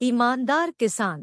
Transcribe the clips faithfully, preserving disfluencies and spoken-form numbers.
ईमानदार किसान।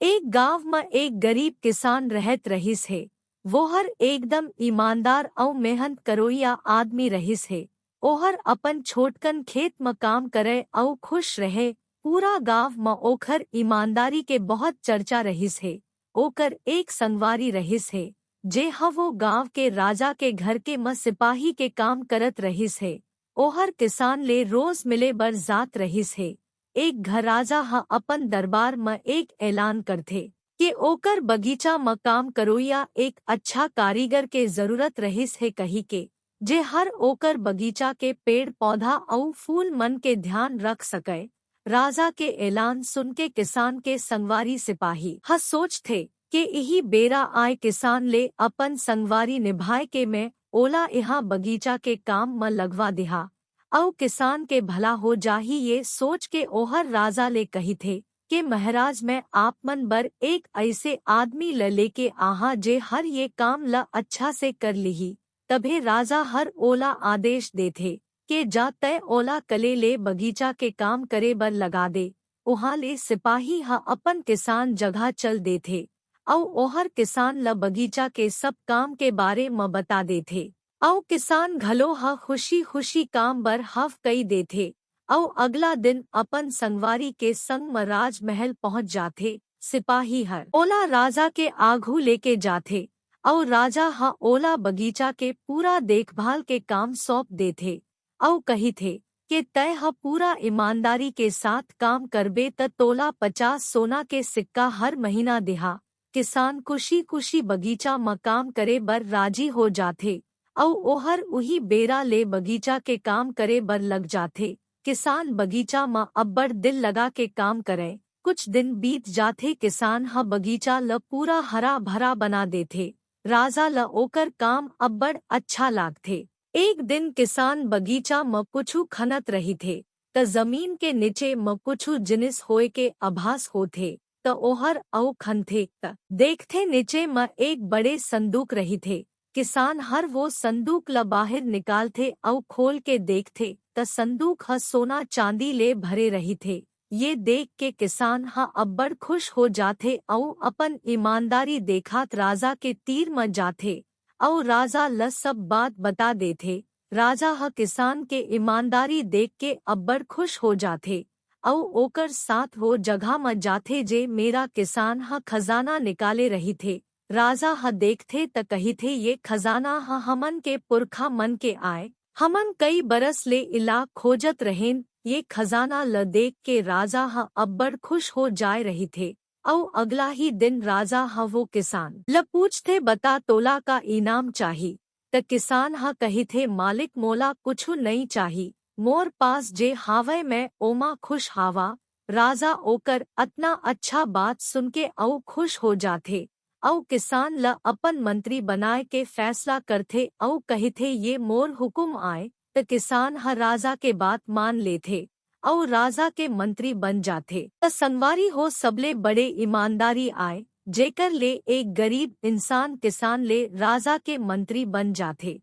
एक गांव म एक गरीब किसान रहत रहिस हे। वोहर एकदम ईमानदार अउ मेहनत करोइया आदमी रहिस हे। ओहर अपन छोटकन खेत म काम करय अउ खुश रहय। पूरा गांव म ओखर ईमानदारी के बहुत चर्चा रहिस हे। ओकर एक संगवारी रहिस हे, जे ह वो गांव के राजा के घर के म सिपाही के काम करत रहिस हे। ओहर किसान ले रोज मिले बर जात रहिस हे। एक घर राजा ह अपन दरबार म एक ऐलान करथे के ओकर बगीचा म काम करोइया एक अच्छा कारीगर के जरूरत रहिस हे कहिके, जे हर ओकर बगीचा के पेड़-पौधा अउ फूल मन के ध्यान रख सकय। राजा के ऐलान सुनके किसान के संगवारी सिपाही ह सोचथे के इही बेरा आय किसान ले अपन संगवारी निभाय के मैं ओला इहाँ बगीचा के काम म लगवा दिहा, अउ किसान के भला हो जाही, ये सोच के ओहर राजा ले कहिथे के महाराज, मैं आप मन बर एक अइसे आदमी ल लेके आहा जे हर ये काम ल अच्छा से कर लिही। तभे राजा हर ओला आदेश देथे के जा तय ओला कले ले बगीचा के काम करे बर लगा दे। उहाँ ले सिपाही ह अपन किसान जगह चल देथे अउ ओहर किसान ल बगीचा के सब काम के बारे म बता देथे। अउ किसान घलो ह खुशी-खुशी काम बर हव कई देथे अउ अगला दिन अपन संगवारी के संग म राजमहल पहुंच जाथे। सिपाही हर ओला राजा के आघू लेके जाथे अउ राजा ह ओला बगीचा के पूरा देखभाल के काम सौंप देथे अउ कहिथे के तय ह पूरा ईमानदारी के साथ काम करबे त तोला पचास सोना के सिक्का हर महीना देहा। किसान खुशी-खुशी बगीचा म काम करे बर राजी हो जाथे अउ ओहर उही बेरा ले बगीचा के काम करे बर लग जाथे। किसान बगीचा म अब्बड़ दिल लगा के काम करय। कुछ दिन बीत जाथे, किसान ह बगीचा ल पूरा हरा-भरा बना देथे। राजा ल ओकर काम अब्बड़ अच्छा लागथे। एक दिन किसान बगीचा म कुछु खनत रहिथे, त जमीन के नीचे म कुछु जिनिस होय के आभास होथे, त ओहर अउ खनथे, त देखथे नीचे म एक बड़े संदूक रहिथे। किसान हर वो संदूक ल बाहिर निकालथे अउ खोल के देखथे, त संदूक ह सोना चांदी ले भरे रहिथे। ये देख के किसान ह अब्बड़ खुश हो जाथे अउ अपन ईमानदारी देखात राजा के तीर म जाथे अउ राजा ल सब बात बता देथे। राजा ह किसान के ईमानदारी देख के अब्बड़ खुश हो जाथे अउ ओकर साथ वो जगह म जाथे जे मेरा किसान ह खजाना निकाले रहिथे। राजा ह देखथे त कहिथे, ये खजाना ह हमन के पुरखा मन के आय। हमन कई बरस ले इला खोजत रहेन। ये खजाना ल देख के राजा ह अब्बड़ खुश हो जाय रहिथे। अउ अगला ही दिन राजा ह वो किसान ल पूछथे, बता तोला का इनाम चाही? त किसान ह कहिथे, मालिक मोला कुछु नइ चाही, मोर पास जे हावय मैं ओमा खुश हावा। राजा ओकर अतना अच्छा बात सुनके अउ खुश हो जाथे अउ किसान ल अपन मंत्री बनाय के फैसला करथे अउ कहिथे, ये मोर हुकुम आय। त किसान ह राजा के बात मान लेथे अउ राजा के मंत्री बन जाथे। त संगवारी हो, सबले बड़े ईमानदारी आय, जेकर ले एक गरीब इंसान किसान ले राजा के मंत्री बन जाथे।